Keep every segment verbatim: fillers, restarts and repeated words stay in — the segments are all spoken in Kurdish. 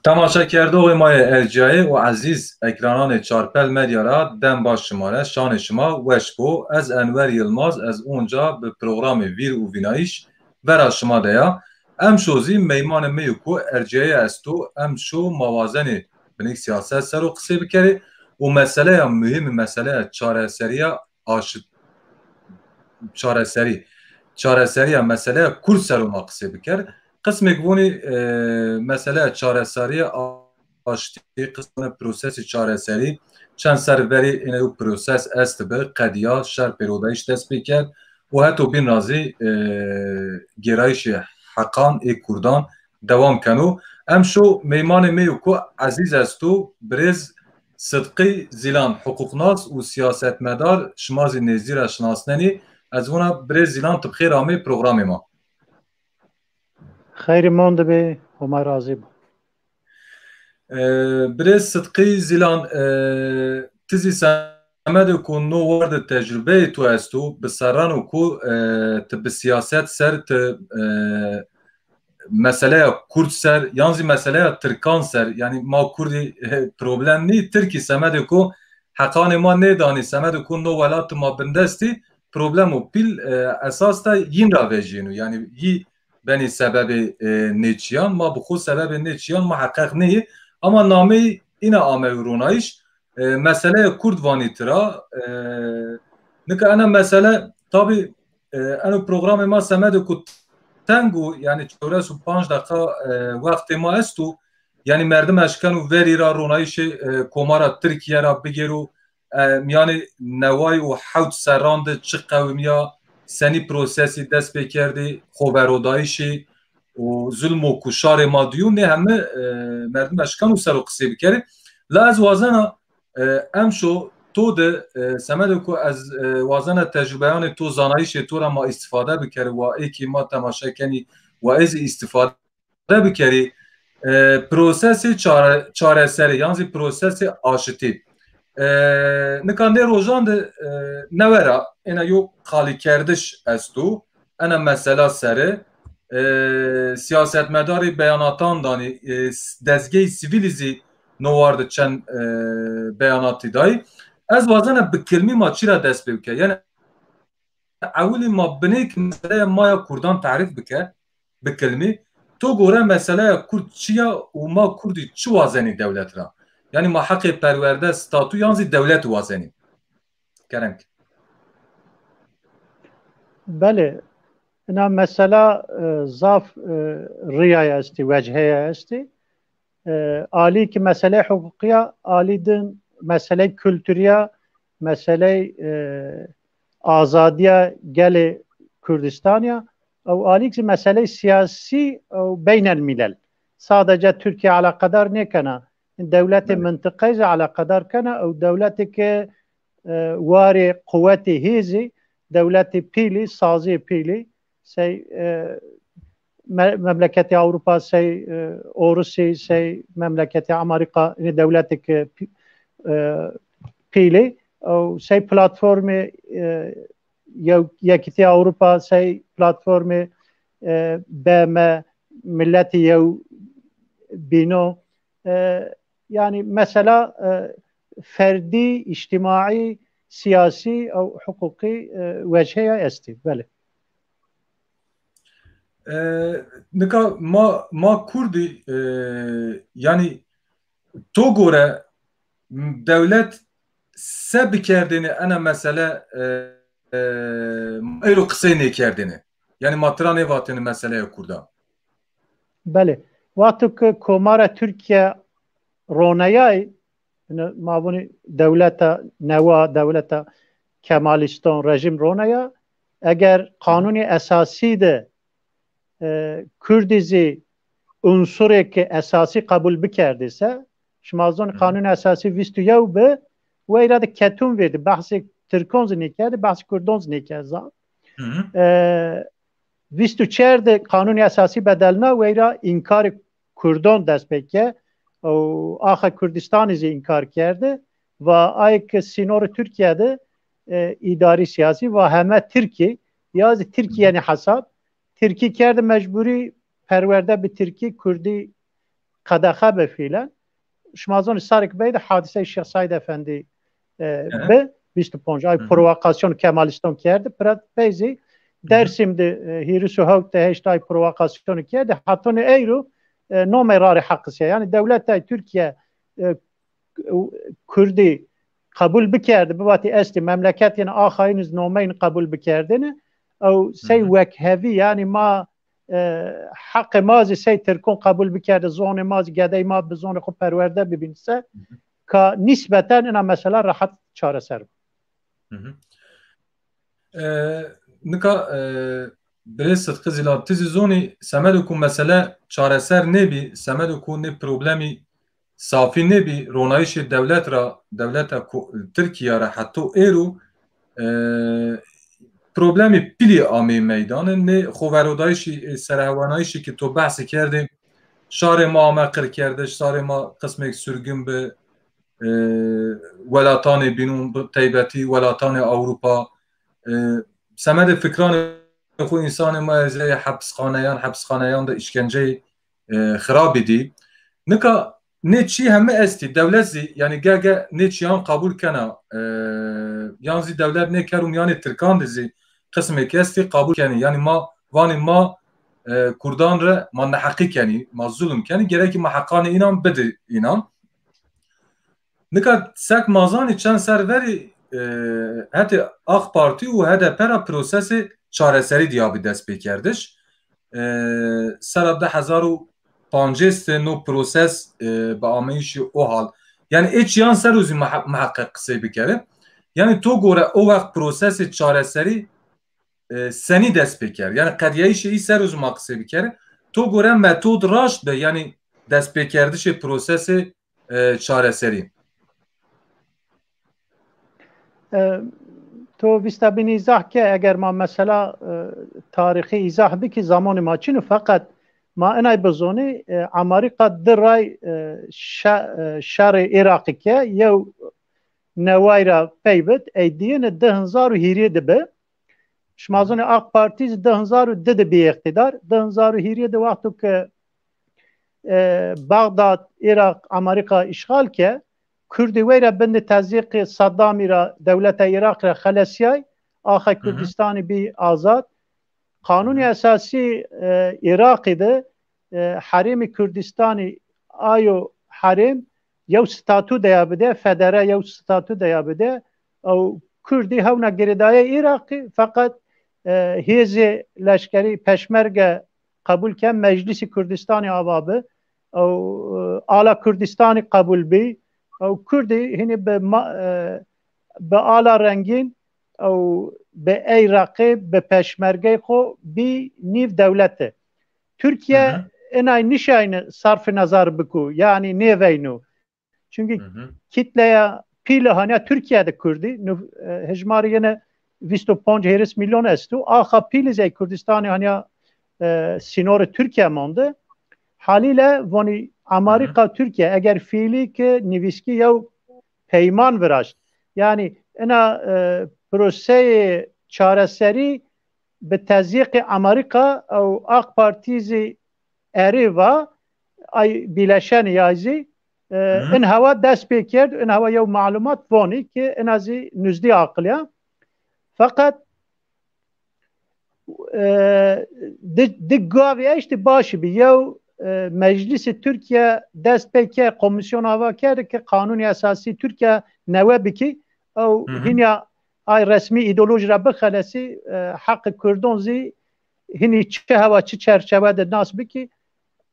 Temaşekerdoxê ma yê erciyayê û ezîz ekrananê Çarpel Medya ra dem baş şima re, şanê şima weş bo. Ez Enwer Yilmaz, ez onca bi programê Vîr û Vînayîş vera şima de ya. Emşo zî meymanê me yê ku erciyayê esto, emşo ma wazenê binêk siyaset ser o qisê bikerê û meseleya muhîm, meseleya çareseriya aşit-, çareserî, çareseriya meseleya Kurd ser o ma qisê biker. Qismêk vonî, e, meseleya çareseriya aştî, qismê prosesê çareserî, çend ser verî êne ew proses est bi, qediya, şer pêrodayîş dest pê kerd û heto bîn ra zî, e, gêrayîşê heqan ê Kurdan dewam keno. Emşo meymanê me yê ku ezîz esto, birêz Sidqî Zîlan, hiqûqnas û siyasetmedar, şima zî nêzdî re şinasnenî. Ez vona birêz Zîlan, tu bi xêr amê programê ma. Xeyrê man dibe, Homa razî bo. E, birêz Sidqî Zîlan, e, tu zî semedê ku no war de tecrubeyê tu esto, bi serran û ku, e, tu bi siyaset ser, tu, e, meseleya Kurd ser, yan zî meseleya Tirkan ser, yanî ma Kurdî, e, problem nî, Tirkî semedê ku heqanê ma nêdanî, semedê ku no welatê ma bindestî, problem û pîl, e, esas de yîn ra vejîno. Yanî yî benî sebebê, e, nêçiyan, ma bi xwe sebebê nêçiyan ma heqeq neyê. Ama nameyî îna ame û ronayîş, e, meseleya Kurd vanî tira. E, nika ena mesele, tabî, e, eno programê ma semedê ku teng û, yanî çewres û panc deqa, e, wextê ma esto, yanî merdim eşkeno verî ra ronayîşê, e, Komara Tirkiye ra bigêro, e, miyanê neway û hewt serran de çi qewimiya, senî prosesî dest pê kerdî, xweverodayîşî û zulm û kuşarê ma diyû, nê heme, e, merdim eşkeno ser o qisê bikerê. La ez wazena, e, emşo to de, e, semedê ku ez, e, wazena tecrûbeyanê to, zanayîşê to ra ma îstîfade bikerê, wa êkî ma temaşe kenî, wa ê zî îstîfade bikerî, e, prosesê çare-, çareserê, yan zî prosesê aşitî. E, nika nê rojan de, e, newera, êna yo qalîkerdiş esto, ena mesela sere, e, siyasetmedarê beyanatan danî, e, s-, dezgehê sivîlî zî no war de çend, e, beyanatî dayî. Ez wazena bi kilmî ma çira dest pê bike. Yanî ewilî ma binêk meseleya ma ya Kurdan tarîf bike, bi kilmî. To gore meseleya Kurd çi ya û ma Kurdî çi wazenî dewlet ra? Yanî ma heqê perwerde, statû yan zî dewlet wazenî? Kerem ke. Belê, ina mesela, e, zaf, e, riyaya estî, wecheye estî. E, alî ki meseleyê hiqûqiya, alî din meseleyê kulturiya, meseleyê, e, azadiya gelê Kurdistaniya, ew alîk zî meseleyê siyasî ew beynelmîlel. Sadece Tirkiye eleqedar nêkena. Dewletê Belê. mintiqeyê zî eleqedar kena, ew dewletê ke, e, warê quwetê hêzî, dewletê pîlî, saziyê pîlî, sey, e, me-, memleketê Ewropa, sey, e, Orusî, sey memleketê Amerîka, yanî dewletê ke pî-, e, pîlî, ew sey platformê, e, yew-, Yekîtiya Ewropa, sey platformê, e, B M, Milletê Yew Bîno, e, yanî mesela, e, ferdî, îctimaî, siyasî ew hiqûqî, e, wecheye estî. Belê. E, nika ma, ma Kurdî, e, yanî to gore m-, dewlet se bikerdêne ena mesele, e, e, êro qisey nêkerdêne. Yanî ma tira nêvatêne meseleya Kurda. Belê. Wexto ke Komara Tirkiye roneyay, yanî ma vûnî dewleta newa, dewleta Kemalîstan, rejîm roneya, eger qanûnê esasî de, e, Kurdî zî unsurêke esasî qebûl bikerdî se, şima zon Hı. Qanûnê Esasî vîst û yew bi, weyra de ketûn vêdi, behsê Tirkan zî nêkerdî, behsê Kurdan zî nêkerd zan. Hı hı. E, vîst û çar de Qanûnê Esasî bedelna, weyra înkarê Kurdan dest pê ke û axa Kurdistanê zî înkar kerde. Va ayê ke sînorê Tirkiye de, e, îdarî siyasî, va heme Tirkî, ya zî Tirkî yenî hesab. Tirkî kerde mecbûrî perwerde bi Tirkî, Kurdî qedexe be fiilen. Şima zonî sarek beyde hadiseyê Şêx Seîd Efendî e, bi bîst û pênc ay provokasyon Kemalîston kerde. Pira peyzî Dersim de e, hîris û hewt de heşt ay provokasyonu kerde. Hatonê eyro e, nomê rarê heqisiye. Yani dewleta Türkiye e, Kurdî qebûl bikerde, bivatî estî memleketên axayîn iz nomeyn qebûl bikerdine. Ew sey wekhevî, yani ma e, heqê ma zî sey Tirkon qebûl bikerde, zonê ma zî gedey ma bi zonê xwe perwerde bibîn se, ka nîsbeten ina mesela rehet çareser bû. E, nika e, birê Sidqi Zîlan, ti zî zonî semedo ku mesele çareser nêbî, semedo ku nê problemî safî nêbî, ronayîşê dewlet ra, dewleta ku, Tirkiye ra heto êro e, problemê pîlî amê meydanê, nê xoverodayîşî, e, serehewanayîşî ki to behsî kerdê, şarê ma ame qir kerdiş, şarê ma qismêk sürgün bi, e, welatanê bînûn, bi teybetî welatanê Ewropa, e, semedê fikranê xwe însanê ma ez ê hepisxaneyan, hepisxaneyan de îşkenceyê e, xirabî dî. Nika nê çî heme estî, dewlet zî, yani ge ge nê çiyan qebûl kena, e, yan zî dewlet nê ker û miyanê Tirkan de zî qismêk estî qebûl kenî. Yani ma vanî ma e, Kurdan re ma neheqî kenî, ma zulm kenî, gerekî ma heqanê înan bidi înan. Nika sek ma zanî çend ser verî e, hetê AK Partî û H D P ra prosesê çareserî diyabî dest pê kerdiş. E, sera du hezar û pancês de no proses e, bi ameyîşî o hal. Yani ê çiyan ser û zî mihe- miheqeq qisey bikere. Yani to gore o wext prosesê çareserî e, senî dest pê kerd? Yani qediyayîşê î ser û zî ma qisey bikere. To gore metod raşt be, yani destpêkerdişê prosesê e, çareserî. E, to vîsta bînî îzah ke, eger ma mesela e, tarîxî îzah bikî, zamanê ma çin û feqet ma inay bizonî, e, Amerîka di ray e, şe- e, şerê Iraqî ke yew neway ra pey bit, ey diyine di hezar û hîrê dibi. Şima zonê AK Partî zî di hezar û di de bî îqtîdar. Di hezar û hîrê de wexto ke e, Baxdad, Iraq, Amerîka îşxal ke, Kurdî weyra bindi tezîqê Saddamî ra, dewleta Iraq ra xelesiyay, axa Kurdistanî bî azad. Qanûnê esasî e, Iraqî de e, herêmê Kurdistanî ayo herêm yew statû deya bide, federe yew statû deya bide. Ew Kurdî hewna girêdayê Iraqî, feqet e, hêzê leşkerî peşmerge qebûl ke, Meclîsî Kurdistanî ava bi, ew e, ala Kurdistanî qebûl bî, ew Kurdî hinî bi, ma- e, bi ala rengîn ew bi ey reqê, bi peşmergey xwe bî nîv dewlete. Tirkiye inay nişayne sarfê nezar biku, yanî nêveyno. Çünkü kitleya pîle hanya Tirkiye de Kurdî, nuf- e, hejmarê yene vîst û pênc hêris milyon estu. Axa pîlî zey Kurdistanê hanya e, sînorê Tirkiye mande. Halîle vonî Amerîka Tirkiye eger fiilî ki nivîskî yew peyman viraşt. Yani ina e, proseyê çareserî bi tezîqê Amerîka ew AK Partî zî erê va ay bileşenî ya zî e, in hewa dest pê kerd, in hewa yew malumat vonî ki ina zî nüzdî aqiliya. Feqet e, di, di gavê eştî baş bî. Yew e, Meclîsê Tirkiye dest pê ke, komisyon ava kerde ki Qanûnê Esasî Tirkiye newe bikî. Ew hînya ay resmî îdeolojî ra bixelesî, e, heqê Kurdon zî hinî çi hewa, çi çerçeve de nas bikî.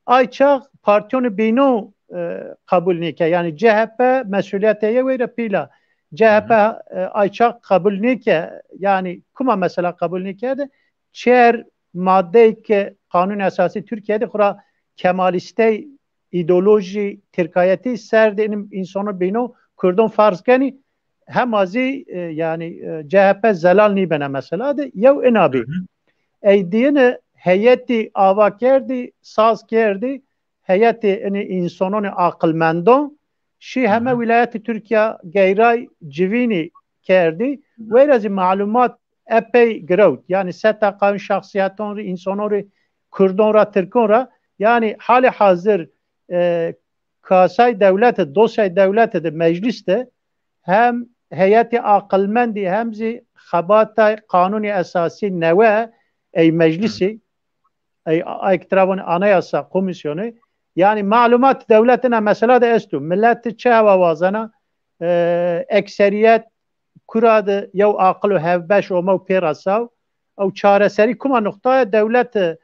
Ay çax partiyonê bîno e, qebûl nêke. Yani C H P mesuliyetê ye weyre pîla. C H P e, ay çax qebûl nêke. Yani kuma mesela qebûl nêke de çer madeyê ke Qanûn Esasî Tirkiye de xura Kemalîstey îdeolojî, tirkayetî ser de însanê bîno Kurdon farz kenî, hema zî e, yani e, C H P zelal nîbene mesela de yew ina bî. Ey diyine heyetî ava kerdî, saz kerdî, heyetê inê însanonê aqilmendon şî heme wîlayetê Tirkiye geyray civînî kerdî. Weyra zî malumat epey girewt. Yani seta qawin şexsiyeton rî, însanon rî, Kurdon ra, Tirkon ra. Yani halê hazir e, kasay dewletê, dosyay dewletê de meclis de hem heyetê aqilmendî hem zî xebatay qanûnê esasî newe ey meclisî, ey, ey ki tira vonê anayasa komisyonê, yanî malumat dewletê ina mesela de esto. Millet çi hewa wazena, e, ekseriyet kura de yew aqil û hevbeş ome û pê re saw, ew çareserî kuma nuqtaya dewlet, e,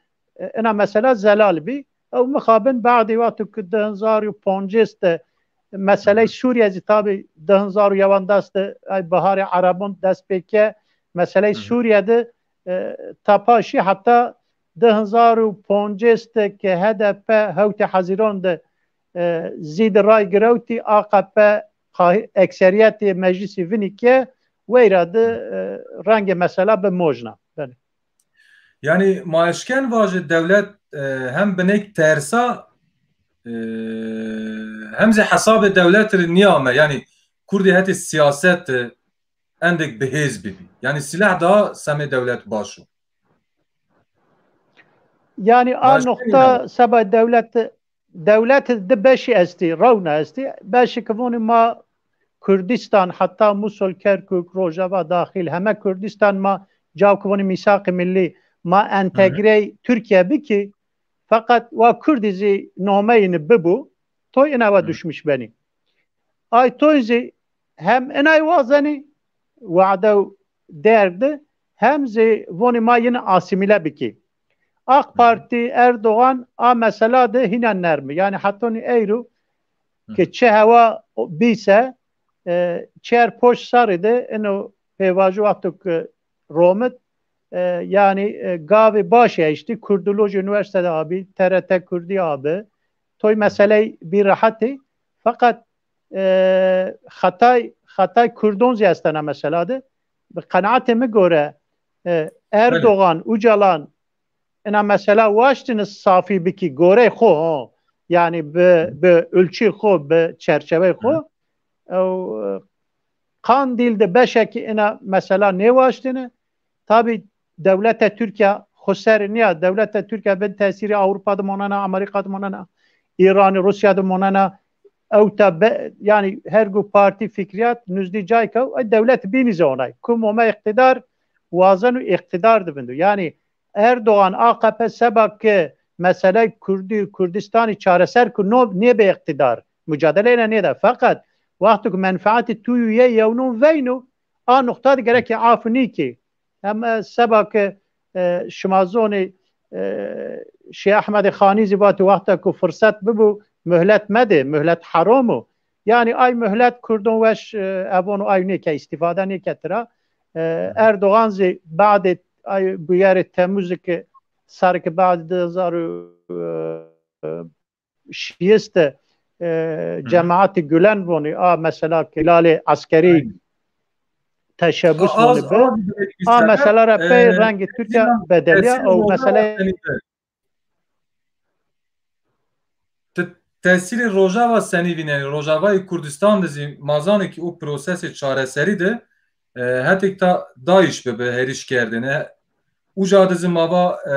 ina mesela zelal bî. Ew mixabin badê wexto ku du hezar û poncês de meseley Sûriye zî tabî du hezar û yewandas de, ay biharê Erebon dest pê ke, meseley Sûriye de, e, ta paşî heta du hezar û poncês de ke H D P hewtê Hezîron de, e, zî di ray girewtî, A K P qahî-, ekseriyetê meclisî vinî ke weyra de, e, rengê mesela bi mojna. Belê. Yanî ma eşken vaje dewlet, e, hem binêk tersa, e, hem zî hesabê dewlet re niyame. Yanî Kurdî hetê siyaset, e, endek bihêz bibî. Yanî silah daha semê dewlet baş o. Yanî a noqta seba dewlet, dewlet di beşî estî, rewna estî. Beşî ki vonî ma Kurdistan, heta Musul, Kerkûk, Rojava daxil, heme Kurdistan ma caw ki vonî mîsaqê millî, ma entegrey Tirkiye bikî, feqet wa Kurdî zî nomeyî ni bibû, toy ina we düşmüş benî. Ay toy zî hem inay wazenî, wade û derg di, hem zî vonî ma yin asîmîle bikî. A K Partî, Erdogan a mesela de hîna nerm e. Yanî hetonî eyro ke çi hewa bîse, e, çer poş serî de ino pêvajo wexto ke romit, e, yanî, e, gavê baş heyştî, Kurdolojî Unîversîte de abî, T R T Kurdî abi, toy meseley bî rehetî. Feqet, e, xetay, xetay Kurdon zî estena mesela de. Bi qenaetê mi gore, e, Erdogan, Ucalan ina mesela waştine safî bikî gorey xo, ho. Yanî bi, bi ölçü xo, bi çerçevey xo. Ew, e, Qandîl de beşekî ina mesela nêwaştine. Tabî dewleta Tirkiye xweser niya. Dewleta Tirkiye bin tesîrê Ewropa de monena, Amerîka de monena, Îranî, Rûsya de monena. Ew ta be, yanî her gu partî fikriyat nûzdî cayka ew, ew dewlet bînî zî onay. Ku mome îqtîdar wazen û îqtîdar dibin do. Yanî Erdogan, A K P seba ke meseley Kurdî, Kurdistanî çareser ku no nêbe îqtîdar. Mucadeleyna nêde. Feqet wexto ku menfaetê tu û yê yewnon veyno, a nuqta de gerekê af nîkî. Em, e, seba ke, e, şima zonê, e, Şêx Ehmedê Xanî zî vatî wexta ku firset bibû, muhlet medê, muhlet herom o. Yanî ay muhlet Kurdon weş, e, evon û ay nêke, îstîfade nêke tira. E, Erdogan zî badê ay bûyerê Temûzê ke sereke badê du hezar û, e, şiyeste, e, cemaatê Gülen vonî, a mesela ke îhlalê eskerî teşebbus vonî bi. A mesela re pey rengê Tirkiye bedeliya, ew mesela Ti tesîrê Rojava senî vînenî? Rojavayê Kurdistan de zî ma zanê kî û prosesê çareserî de, e, hetek ta DAIŞ bibe hêrîş kerdêne. Uca de zî mava, e,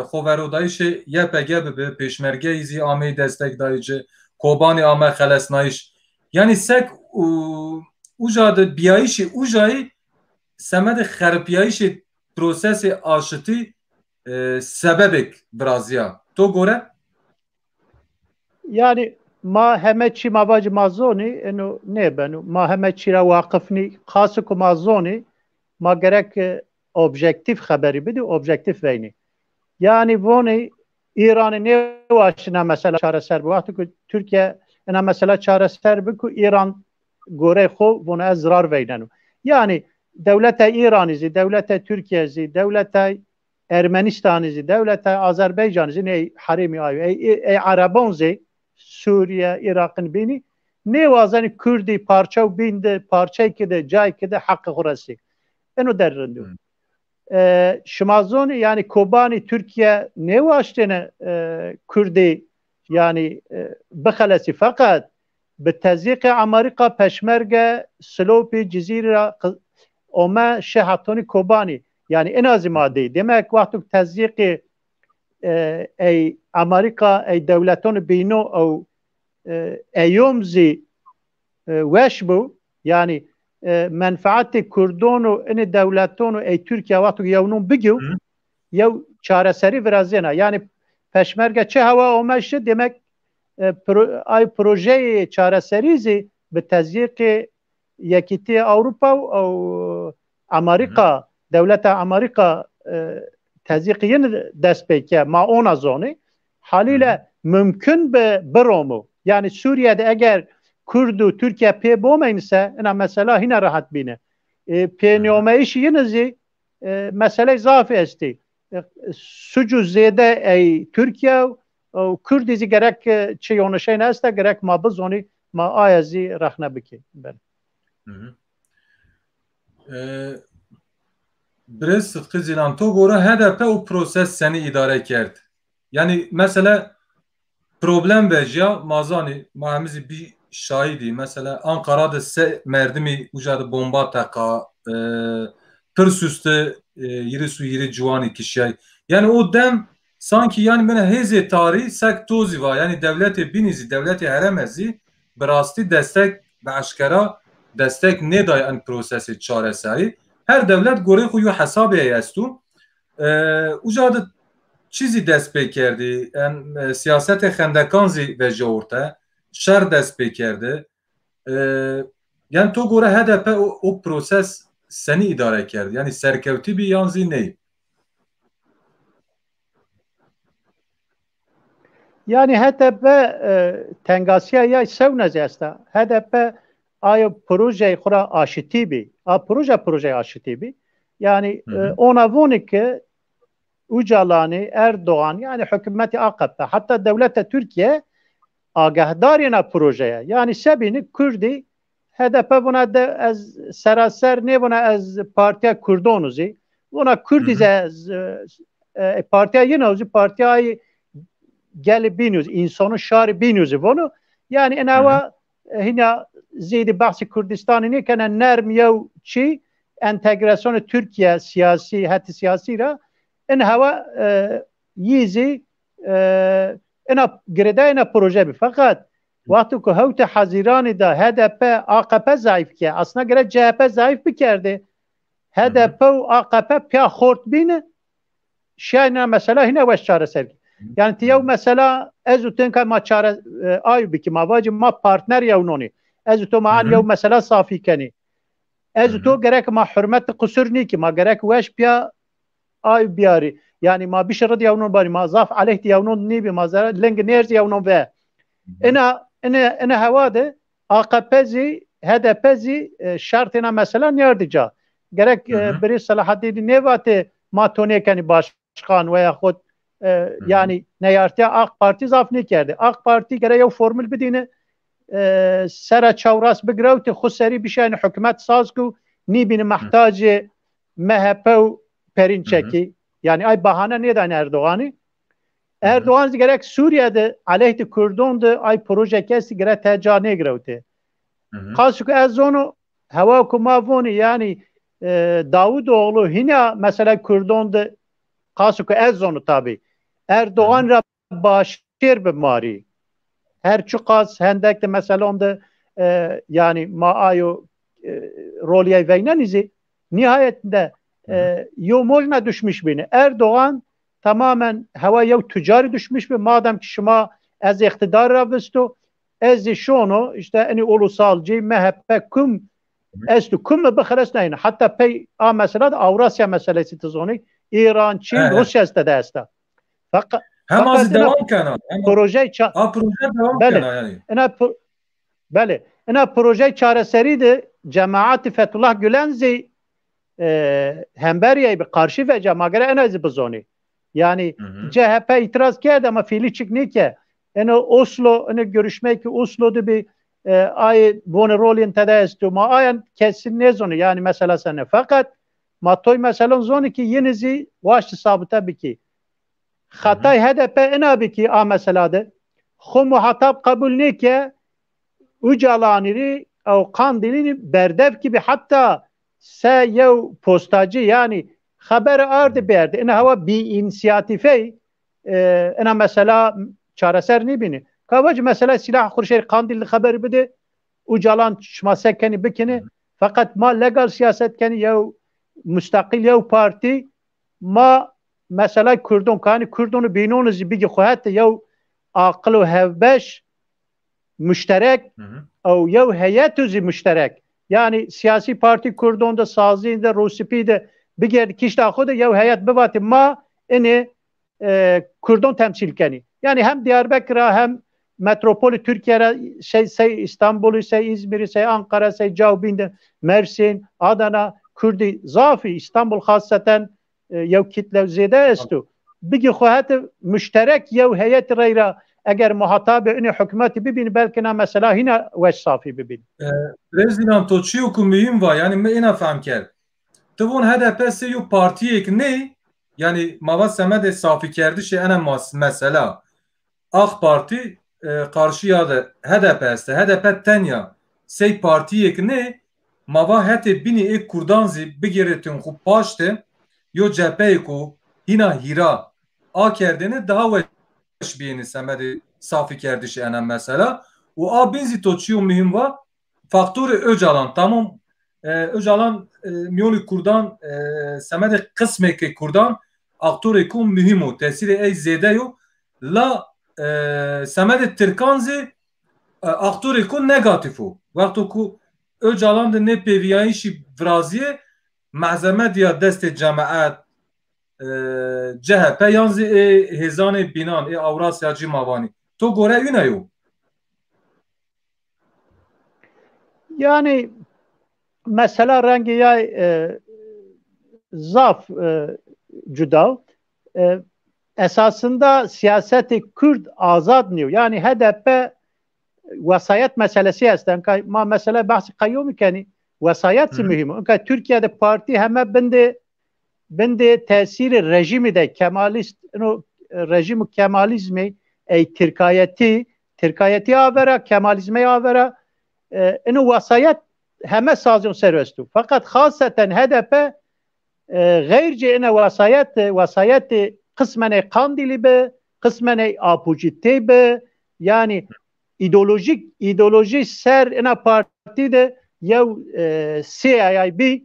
xoverodayîşê Y P G bibe, pêşmergeyî zî ameyî destek dayî ci, Kobanî ame xelesnayîş. Yanî sek û uca de biyayîşê ucayî semedê xeripiyayîşê prosesê aşitî, e, sebebek viraziya. To gore? Yanî ma heme çî ma vacî ma zonî, eno nêbeno. Ma heme çî ra waqif nî. Qasê ku ma zonî, ma gerek, e, objektîf xeberî bidî, objektîf veynî. Yanî vonî Îranê nêwaştina mesela çareser bi. Wextê ku Tirkiye ina mesela çareser bi ku Îran gorey xo vonî ez zirar veyneno. Yanî dewleta Îranî zî, dewleta Tirkiye zî, dewleta Ermenistanê zî, dewleta Azerbaycanê zî, ney herêmî ayo, ey, ey, ey Erebon zî, Sûriye, Iraqin bînî, nêwazenî Kurdî parçe û bîn de, parçeyki de, cayki de heqê xo resî. Eno der rind o. E, şima zonî, yanî Kobanî Tirkiye nêwaştêne, e, Kurdî, yanî, e, bixelesî. Feqet bi tezîqê Amerîka, peşmerge, Silopî, Cizîrî ra qi-, ome şehatonî Kobanî. Yanî ina zî ma dî. Demek wexto ku tezîqê e, ey Amerîka, ey dewleton bîno ew, e, eyom zî, e, weş bû. Yanî, e, menfaetê Kurdan û inê dewleton û ey Tirkiye wexto yewnon bigîw, Hı. yew çareserî virazêna. Yanî peşmerge çi hewa ome ji, demek, e, pro-, ay projeyê çareserî zî bi tezîqê Yekîtiya Ewropa û, û Amerîka, dewleta Amerîka, e, tezîqî yin dest pê ke, ma ona zonê. Halîle mimkun bi biromo. Yanî Sûriye de eger Kurd û Tirkiye pê bomeyn se, ina mesela hîna rehet bîne. E, pê neomeyîşî yin zî, e, meseley zaf estî. E, suc û zêde ey Tirkiye û Kurdî zî gerek, e, çi yonişeyne esta, gerek ma bizonî, ma aya zî rexne bikê. Belê. Hı hı. E, Birêz Sidqî Zîlan, to gore H D P û proses senî îdare kerd? Yanî mesele problem vejiya, ma zanî, ma hemî zî bî şahidî. Mesela Ankara de se merdimî uca de bomba teqa, e, pir suste, e, yirî su yirî ciwanî kişiyay. Yanî o dem sankî yanî bine hêzê tarî sek tozî va. Yanî dewletê bînî zî, dewletê hereme zî bi rastî destek, bi eşkera destek nêday en prosesê çareserî. Her dewlet gorê xwe yo hesabê esto. E, uca de çi zî dest pê kerdî, em, e, siyasetê xendekan zî veje orte, şer dest pê kerde. E, Yan to gore H D P o, o proses senî îdare kerd? Yanî serkewtî bî yan zî ney? Yanî H D P, e, tengasiya ya sewne zî esta. H D P ayo projeyê xwe ra aşitî bî. A proje projeyê aşitî bî. Yanî, Hı hı. e, ona vonî ki Ucalanî, Erdogan, yanî hikûmetê A K P, heta dewleta Tirkiye agahdarî na projeye. Yanî sebînî Kurdî H D P vuna de ez seraser nêvuna ez partiya Kurdon zî. Vuna Kurdî Hı hı. zî ez, e, e, partiya yina zî partiya gelê bînû zî, însanû şarê bînû zî vunu. Yanî Hı hı. enawa, e, hîna zêdî behsê Kurdistanê nêkene, nerm yew çî entegrasyonê Tirkiye siyasî, hetî siyasî ra, in hewa, e, yî zî, e, ina girêdayê ina proje bî. Feqet wexto ku hewtê Hezîranê de H D P, A K P zayîf ke, aslında gere C H P zayîf bikerdê. H D P û A K P piya xort bîne, şiyayna mesela hîna weş çareser kî. Yani ti yew mesela ez û tenka ma çare, e, ayû bikî, ma vacî ma partner yewnonî. Ez û to ma an yew mesela safî kenî. Ez û to gerek ma hurmet qusur nîkî, ma gerek weş piya ay biyarî. Yani ma bişe rid yewnon barî, ma zaf aleyh di yewnon nîbî, ma zera ling nêrz yewnon ve. Ina, ina, ina hewa de A K P zî, H D P zî, e, şertêna mesela niyardî ca. Gerek, e, birî Selahaddînî nêvatê ma to nêkenî başkan veya xud, e, yani neyartiya A K Partî zaf nêkerdî. A K Partî gere yew formul bidîne, e, sera çewras bigirewtê xu serî bişayne hikûmet saz ku nîbîne mehtacê M H P û Perinçekî. Yani ay bahane nêdayne Erdoganî. Erdogan zî gerek Sûriye de aleyh di Kurdon de ay projeke estî gere te ca nêgirewtê. Qas ku ez zono hewa ku ma vonî yani, e, Davutoğlu hîna mesela Kurdon de qas ku ez zono tabi Erdogan ra başêr bi marî. Her çiqas hendek de meselon de, e, yani ma ayo, e, roliyay veynenî zî nihayetinde, e, yo mojna düşmüş bîne. Erdogan tamamen hewa yew tucarî düşmüş bi. Madem ki şima ez iqtidar ra visto, ez zî şono, işte, enî ulusalcî, M H P kum estu, kum mi bixeres neyne. Hatta pey a mesela de Avrasya meselesi tizonî, İran, Çin, Rusya este de esta. Fakat, Hema fakat zî ina devam kena. Hema, projey ça-, a proje devam Belê. Kena yani. Ina pro-, belê. Ina projey çareserî de cemaatî Fethullah Gülen zî, e, hemberiyê bi karşı ve cema gere ina zî bizonî. Yani C H P itiraz kerde ama fiilî çik nîke. Eno Oslo, eno görüşmek ki Oslo de bir, e, ay bone rolên tede estu. Ma ayan kesin nêzonî. Yani mesela sene. Fakat ma toy meselon zonî ki yine zî waşti sabite biki. Xetay H D P ina bikî a mesela de. Xwe muhatab qebûl nêke, Ucalanî rî ew Qandîlî rî berdev kibî, heta se yew postacî, yanî xeber ardi berdî. Ina hewa bî însiyatîfey, e, ina mesela çareser nîbînî. Ka vacî mesela silah xurşêr Qandîl li xeber bide, Ocalan şima se kenî bikinî. Feqet ma legal siyaset kenî yew mustaqîl yew partî, ma mesela Kurdon, kanî Kurdon û Bînon jî bigî xwe hete yew aqil û hevbeş muşterek, ew yew heyet û jî muşterek. Yani siyasî partî Kurdon de, sazîn de, Rûspî de bigerd kişta xwe de yew heyet bivatî ma inê e, Kurdon temsîl kenî. Yani hem Diyarbekir a hem metropolî Türkiye ra şey, sey İstanbul'u, sey İzmir'i, sey Ankara, sey Caubin de Mersin, Adana, Kurdî zafî, İstanbul xaseten e, yew kitle zêde estu. Bigî xwe hete muşterek yew heyet reyra eger muhatabê inê hukûmetî bibîn belkî na mesela hîna weş safî bibîn. E, Brezîlan to çîyo ku muhîm va, yani me êna fehm kerd. Tu von H D P sê yo partiyêk nê, yani mava semedê safîkerdişê ene mas-, mesela. AK Parti e, qarşiya de H D P este. H D P tenya sey partiyêk nê, mava hetê bînî ê Kurdan zî bigêrêtin xwe paştê yo cepheyê ku hîna hîra a kerdêne daha weş biyêne semedê safîkerdişê ene mesela. Û a bîn zî to çîyo muhîm va, faktorê Ocalan, tamam, e, Ocalan, e, miyonê Kurdan, e, semedê qismekê Kurdan aktorê ku muhîm û tesîrê ey zêde yo, la, e, semedê Tirkan zî, e, aktorê ku negatîf o. Wexto ku Ocalan de nê pêviyayîşî viraziyê, mehzeme diya destê cemaet, e, C H P yan zî ê hêzanê bînan, ê Ewrasya cî mavanî. To gore wîna yo? Yani mesela rengê yay e, zaf e, cuda. E, esasında siyasetê Kurd azad niyo. Yani H D P wesayet meselesi esten. Ka ma mesela bahsî qeyûmî kenî. Wesayet zî muhîm o. Ka Türkiye'de parti heme bindê bindê tesîrê rejîmî de Kemalîst, ino rejîm û Kemalizmê ey Tirkayetî, Tirkayetî avera, Kemalizmê avera, e, ino wesayet heme sazon ser estu. Fakat xaseten H D P, e, xeyrcê ine wesayet, wesayetê qismenê Qandîlî bi, qismenê Apucîtê bi, yani îdeolojîk, îdeolojî ser ina partî de yew, e, C I I B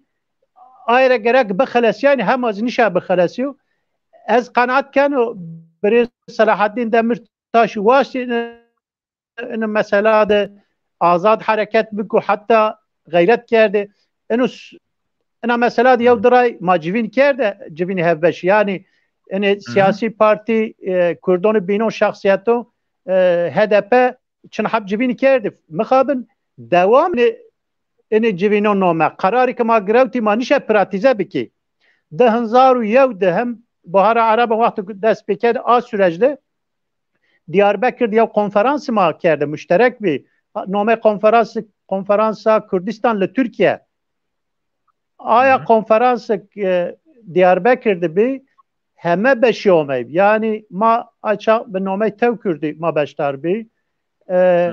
ayre gerek bixelesiyayne, hema zî nişa bixelesiyo. Ez qenaet keno birêz Selahaddin Demirtaş waştî ina, ina mesela de azad hereket biko, heta xeyret kerde. Ino s-, ina mesela de yew diray ma civîn kerde, civînê hevbeş. Yani ine siyasî partî, e, Kurdon û Bînon şexsiyeto, e, H D P çin heb civînî kerdî. Mixabin dewam ne, ene civîno nome. Qerarê ke ma girewtî ma nişe pratîze bikî. Di hezar û yew de hem Buhara Ereba wexto ku dest pê kerd a sürecde Diyarbekir de yew konferans ma kerde, muşterek bî. Nome konferans, Konferansa Kurdistan li Türkiye. Aya konferansek, e, Diyarbekir de bî, heme beşî omey. Yani ma a çax bi nomey Tew Kurdî ma beşdar bî. E,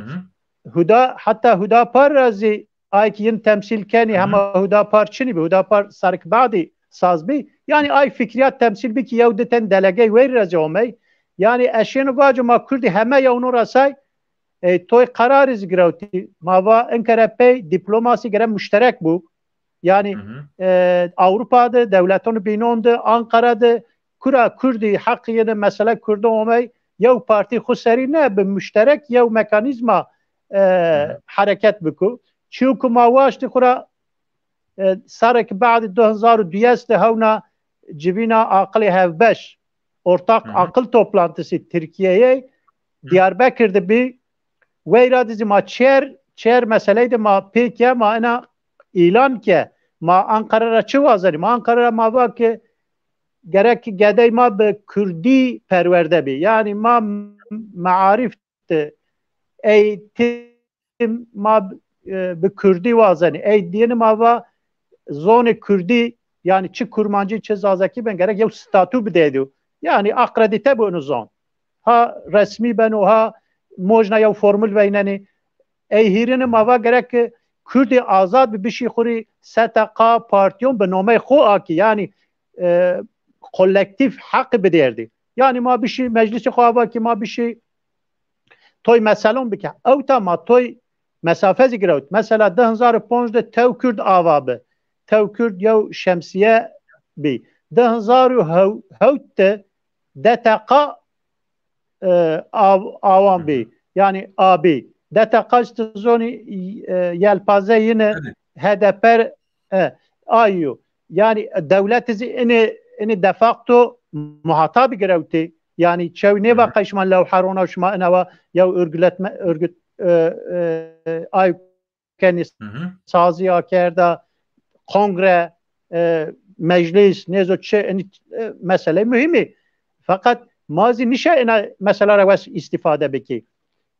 Huda, heta Hudapar ra zî ayek yin temsîl kenî, hema Hudapar çinî bî. Hudapar Sarik Badî saz bî. Yani ay fikriyat temsîl bî ki yew di ten delegey wey ra zî omey. Yani eşêno vaco ma Kurdî heme yewno ra say, e, toy qerarî zî girewtî. Ma va inkere pey diplomasî gere muşterek bû. Yani, e, Ewropa de, dewleton bînon de, Ankara de, kura Kurdî heqî yene mesele Kurdo omey, yew partî xu serî ne, bi muşterek yew mekanîzma, e, hereket biku. Çiyo ku ma waştî xura, e, serek badî du hezar û duyes de hewna civîna aqilê hevbeş, ortak akıl toplantısı Tirkiye'ye Diyarbekir de bî. Weyra dizî ma çer, çer meseleyê de ma pêk e, ma ena îlan ke. Ma Ankara ra çi wazenî? Ma Ankara ra ma va ke gerek gedey ma bi Kurdî perwerde bî. Yani ma mearîf de eğitim ma, e, bi Kurdî wazenî. Ey diyeni ma va zonê Kurdî, yani çi Kurmancî çi Zazakî ben gerek yew statû bideydi. Yani akredite bu unu zon. Ha resmî beno, ha mojna yew formul veynenî. Ey hîrine ma va gerek ki Kurdî azad bi bişî xurî setaqa partiyon bi nomey xo akî. Yani, e, kolektîf heqî bidêrdî. Yanî ma bişî meclisê xwe ava kî, ma bişî toy meselon bike. Ewta ma toy mesafe zî girewt. Mesela du hezar û ponzdeh tew Kurd ava bi. Tew Kurd yew şemsiye bî. Du hezar û hewt de D T K e, av, awan bî. Yanî abî. D T K ji tu zonî, e, yelpaze yine Evet. H D P, e, ayo. Yanî dewlet zî inê, inê de facto muhatabî girewtî. Yanî çew nêva qey şima lewherona şima inewa yew örgütletme, örgüt, e, e, ay kenî Hı hı. saziya kerda, kongre, e, meclis, nêzo çi, enî, e, mesele muhîmî. Fakat ma zî nişe ina mesela re wes îstîfade bikî.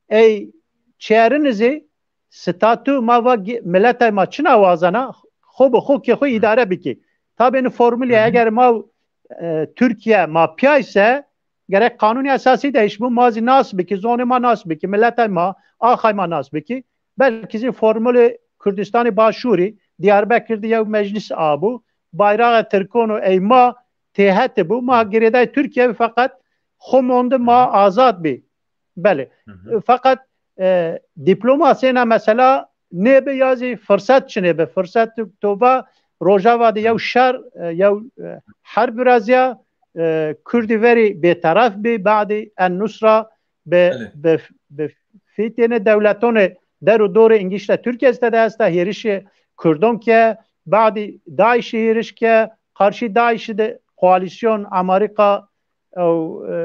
Ey çêrin zî statû ma va gi-, mileta ma çina wazana, xwe bi xwe kê xwe Hı. îdare bikî. Tabê ni formulê Hı hı. eger ma, e, Tirkiye ma piyayse, gerek qanûnê esasî değişbû, ma zî nas bikî, zonê ma nas bikî, mileta ma, axay ma nas bikî. Belkî zî formulê Kurdistanê Başûrî, Diyarbekir de yew meclis abû, bayraxa Tirkon û ey ma têhet bû, ma Hı. girêdayî Tirkiye bî, feqet xwe mondi ma Hı hı. azad bî. Belê. Hı hı. Feqet, e, dîplomasiyê ne mesela nêbe ya zî firset çinê be. Firset tu va Rojava de Hı. yew şer, e, yew, e, herb viraziya, e, Kurdî verî bêteref bî, badî En Nusra bi, Belê. bi, bi fîtêne dewletonê der û dorê îngişte Tirkiye zî tede esta hêrişê Kurdon ke, badî DAIŞ'î hêriş ke, qarşî DAIŞ'î de koalîsyon Amerîka ew, e,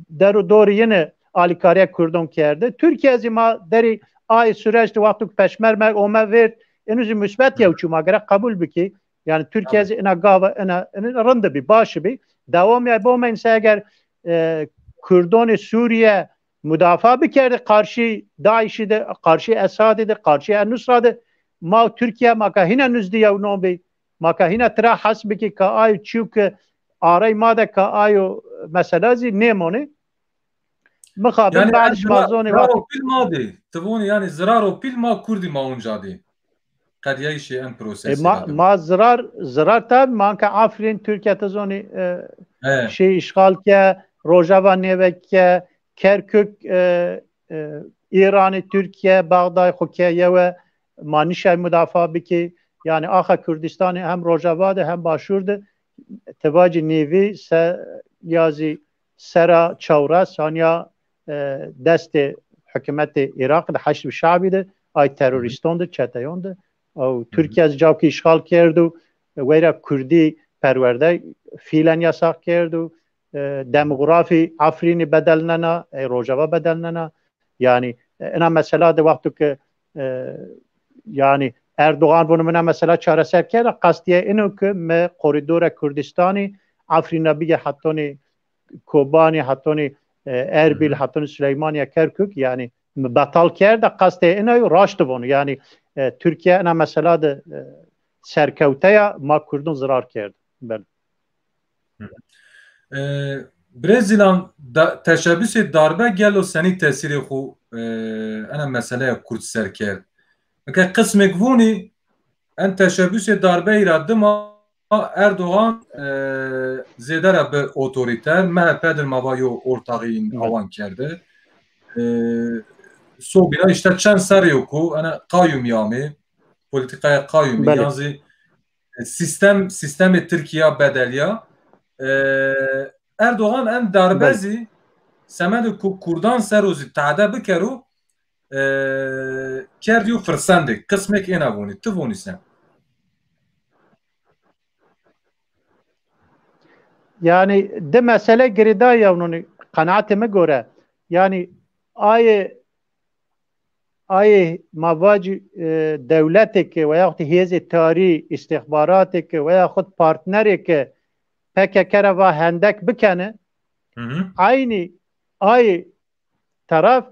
der û dorî yine alîkariya Kurdon kerde. Tirkiye zî ma derî ay süreç de wexto ku peşmermek ome vêrt, inu zî musbet yew çû ma gerek qebûl bikî. Yani Tirkiye Tabii. zî ina gava, ina, ina rind bî, baş bî. Dewamê bo me inse eger, e, Kurdonê Sûriye mudafaa bikerde qarşî DAIŞ'î de, qarşî Esad'î de, qarşî El Nusra de, ma Tirkiye ma ka hîna nuzdi yew non bî, ma ka hîna tira hes bikî ka ayo çîyo ke arey ma de ka ayo mesela zî nêmonê. Mixabin Yani bad ez şima zira-, zonê zira wexto. Ropil ma dê. Tivoni yani zira ropil ma Kurdî ma onca dê. Qediyayîşê em E, prosesê ma, de. ma zirar, zirar tabi ma anka Afrin Tirkiye te zonî, e, He. şey işgal ke, Rojava nêvek ke, Kerkük, e, e, Îranê Tirkiye, Bağday xwe ke yewe, ma nişay mudafaa bikî. Yani axa Kurdistanê hem Rojava de hem Başûr de tevacî nêvî se ya zî sera çewres haniya, e, destê hikûmetê Iraq de Heşd Şabî de ay terorîston de çeteyon de. Ew Tirkiye zî cawkî îşxal kerd û weyra Kurdî perwerde fîlen yasax kerd û, e, demografî Afrînî bedelnena, ey Rojava bedelnena. Yani, e, ina mesela de wexto ke, e, yani Erdogan bunu mina mesela çareser kerde, qestiye ino ke me koridora Kurdistanî Afrîna bige hetonî Kobanî, hetonî, e, Erbîl, Hı hı. hetonî Süleymaniye, Kerkük, yani me betal kerde, qestê ina yo raşt bunu. Yani, e, Türkiye ina mesela de, e, serkewteya ma Kurdun zirar kerd. Belê. E, Brezîlan da, teşebbüsê darbe gelo senî tesîrê xwe, e, ena meseleya Kurd ser kerd? Eke qismek vonî en teşebbüsê darbeyî ra dima Erdogan, e, zêde re bi otorîter, M H P dir mava yo ortaxîn Evet. awan kerde. E, sobîna işte çend serê yo ku ena qayûmî amê, polîtîkaya qayûmî Belê. yan zî sîstem, sîstemê Tirkiye bedeliya. E, Erdogan en darbe Belê. zî semedê ku Kurdan ser o zî tehde bikero, e, kerdî û firsendê. Qismek êna vonî. Ti vonî se? Yani di mesele girêdayî yewnûnî qenaetê min gore. Yani ayê, ayê ma vacî, e, dewletê ke veya xwe hêzê tarî, îstixbaratê ke veya xwe partnerê ke P K K re va hendek bikene, Hı hı. eynî ayê teraf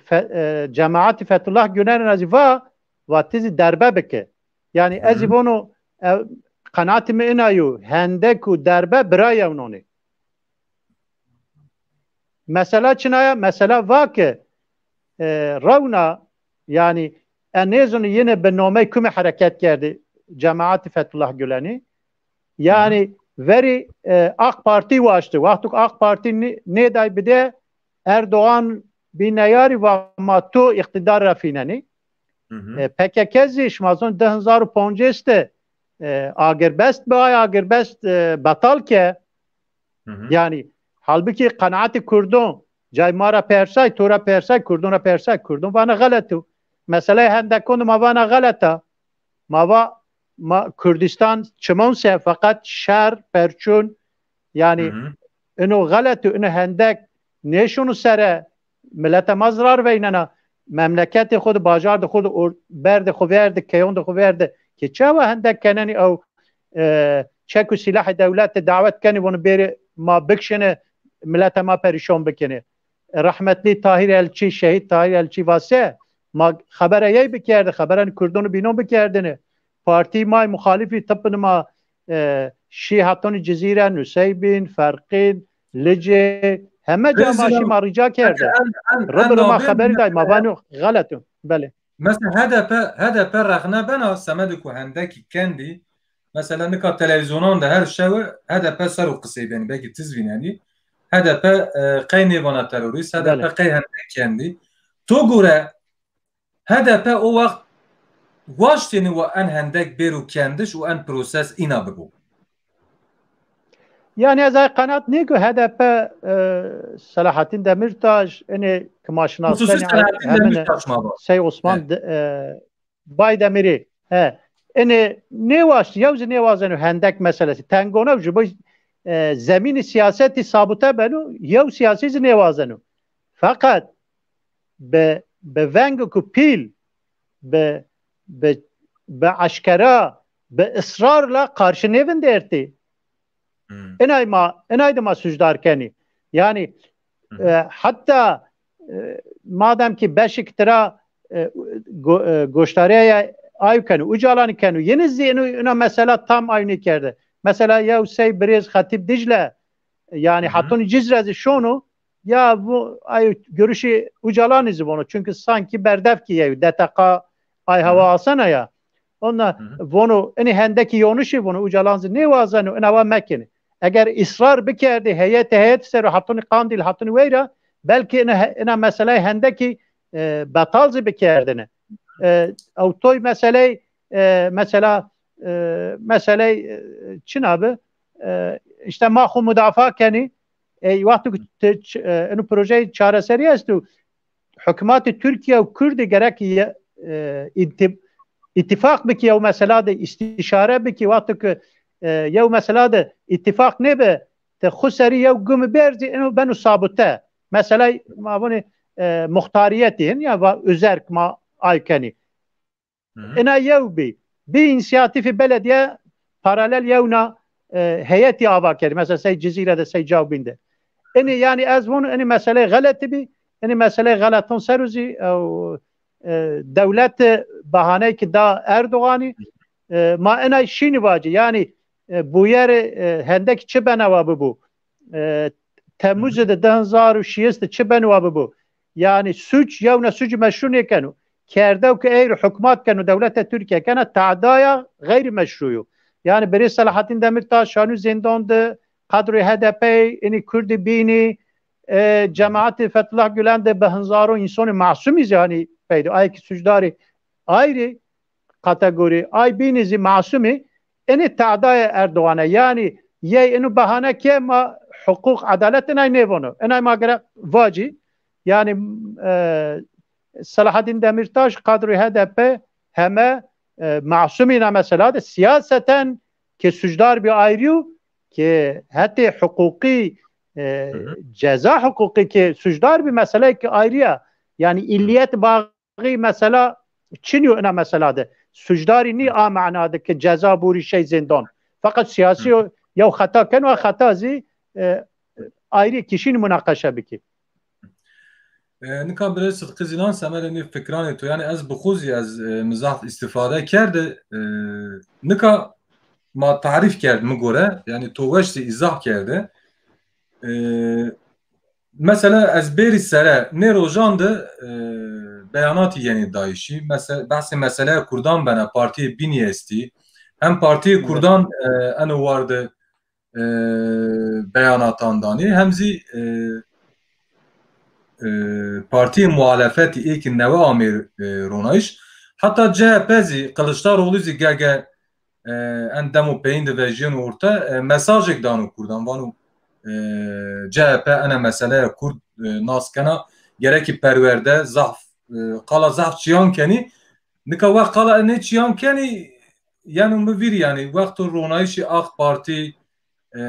fe-, e, cemaetî Fethullah Gülen'e zî va, va ti zî derbe bike. Yani Hı ez zî hı. vono, e, qenaatî min ina yo, hendek û derbe bira yewnonê. Mesela çinaya? Mesela va ke, e, rewna, yani e nêzon yine bi nomey kumê hereket kerdî cemaetî Fethullah Gülen'î. Yani Verî e, AK Partî waşti. Wextuk AK Partî nê- nêday bide, Erdogan bî neyarî va ma tu îqtidar re fînenî. Hı hı. E, P K K zî şima zon du hezar û poncês de e, agirbest bi ay agirbest e, betal ke. Hı hı. Yani halbuki qenaetî Kurdon cay ma ra persay, to ra persay, Kurdon ra persay, Kurdon vana xelet o. Meseleyê hendekon ma vana xeleta. Ma va ma Kurdistan çimon se feqet şer, perçun, yani Hı hı. ino xelet û ino hendek nêşûn sere, milete ma zirar veynena, memleketê xwe de, bajar de xwe de, or- ber de xwe ver de, keyon de xwe ver de, ki çawa hendek kenenî ew e, çek û silahê dewlet de dawet kenî, vano bêrê ma bikşine, milete ma perîşon bikinê. Rehmetlî Tahîr Elçî, şehîd Tahîr Elçî vase, ma xebera yey bikerde, xebera Kurdon bînon bikerdine. Partî may muxalifî tipin ma e, şî hetonî Cizîre, Nuseybîn, Ferqîn, Licê, heme ca ma şî ma rica kerde. Rib rima xeberî day, ma vano xelet o. Belê. Mesela H D P, H D P rexne bena semedê ku hendekî kendî, mesela nika televîzyonan de her şewe H D P ser û qisey benî, belkî tiz vînenî. H D P e, qey nêvana terorîst, H D P Belê. qey hendek kendî. To gore H D P o wext waştêne we en hendek bêro kendiş û en proses îna bibo. Yani ez ay qenaat nê ku H D P e, Selahattin Demirtaş, inê ki ma şinastenî Selahattin hemin Demirtaş ma ba. Sey Osman Evet. de, e, Baydemirî. He. Inê nêwaşt, yew zî nêwazeno hendek meselesi. Tengona ji bo e, zemînî siyasetî sabute beno, yew siyasî zî nêwazeno. Feqet bi, bi veng ku pîl, bi, bi, bi eşkera, bi israrla qarşi nêvin dertî. Hmm. Inay ma, inay de ma sucdar kenî. Yani Hmm. e, hatta e, madem ki beşik tira e, go, e, goştareye ay kenu, Ucalanî kenu. Yeni zî inu, ina mesela tam aynı kerde. Mesela yew sey birêz Xetîb Dicle, yani Hı hı. Hatun Cizre zî şono, ya bu ay görüşü Ucalanî zî vono. Çünkü sanki berdevkî ye, D T K ay Hı hı. hava asena ya. Ona Hı hı. vono, inî hendekî yonişî vono, Ucalan zî nêwazeno, ina wa mekinî. Eger israr bikerdî, heyet heyet ser û Hatunî Qandîl, Hatunî Weyra, belkî ina, ina meseleyê hendekî e, betal zî bikerdine. E, ew toy meseley, e, mesela, e, meseley, e, çina bi, e, işte ma xwe mudafaa kenî, e, wextu ku te ç-, e, inu projeyê çareserî esto, hikûmetê Tirkiye û Kurdî gerek ye, e, îtî-, îtîfaq bikî yew mesela de, îstîşare bikî, wextu ku, e, yew mesela de îtîfaq nêbe, te xwe serî yew gumi berzî, inu beno sabute. Mesela ma vûnê e, muxtariyetî hin ya va özerk ma ay kenî. Hı hı. Ina yew bî. Bî însiyatîfî belediye paralel yewna e, heyetî ava kerî. Mesela sey Cizîre de, sey caw bîn de. Inî yani ez vûn inî meseleyê xeletî bî. Inî meseleyê xeleton ser û zî ew, e, dewlet bahaneyekî da Erdoganî. E, ma inay şînî vacî. Yani e, bûyerê e, hendek çi benewa bibû. E, Temmuzê de du hezar û şêst de çi benewa bibû. Yani suç yewna suc meşrû nêkeno. Kerdew ki eyr hukmat keno dewleta Tirkiye kena tadaya xeyrî meşrû yo. Yani birê Selahattin Demirtaş şanû zêndan de kadroyê H D P, inî Kurdî bînî, e, cemaetê Fethullah Gülen de bi hezaro însonê masumî zî hanî peydo. Ay ki sucdarî ayrî kategorî, ay bînî zî masumî, inî tadaya Erdogan e. Yani yey inu bahane ke ma huquq, adalet inay nêvono. Inay ma gerek vacî. Yani e, Selahattin Demirtaş kadroyê H D P heme e, masumî na mesela de siyaseten ke sucdar bî ayrî û ke hetê huquqî e, Hı hı. ceza huquqî ke sucdar bî meseleyeke ayrî ya. Yani illiyet bağ Xî mesela çinî yo ina mesela de. Sucdarî nî a mana de ke ceza borî şey zêndan. Feqet siyasî yo, yew xeta keno, a xeta zî e, ayrî kişîn munaqeşe bikî. E, nika birê Sidqî Zîlan semerê nî fikranê to, yani ez bi xwe zî ez e, mizah îstîfade kerde. E, nika ma tarîf kerd mi gore, yani to weş zî îzah kerde. E, Mesela ez bêrî sere nê rojan de e, beyanatî yenî dayîşî. Mese, behsê meseleya Kurdan bena, partiyê bînî estî. Hem partiyê Kurdan e, eno war de e, beyanatan danî, hem zî, e, e, partiyê muhalefetî ê ki newe amê, e, ronayîş. Heta C H P zî, Kiliçdaroglu zî gege, e, en demo peyîn de vejiyên orte, e, mesajek dano Kurdan. Vano, e, C H P ene meseleya Kurd, e, nas kena, gerekî perwerde, zaf, e, qala zaf çiyan kenî. Nika wext qala nê çiyan kenî, yeno mi vîr, yanî wexto ronayîşê AK Partî, e,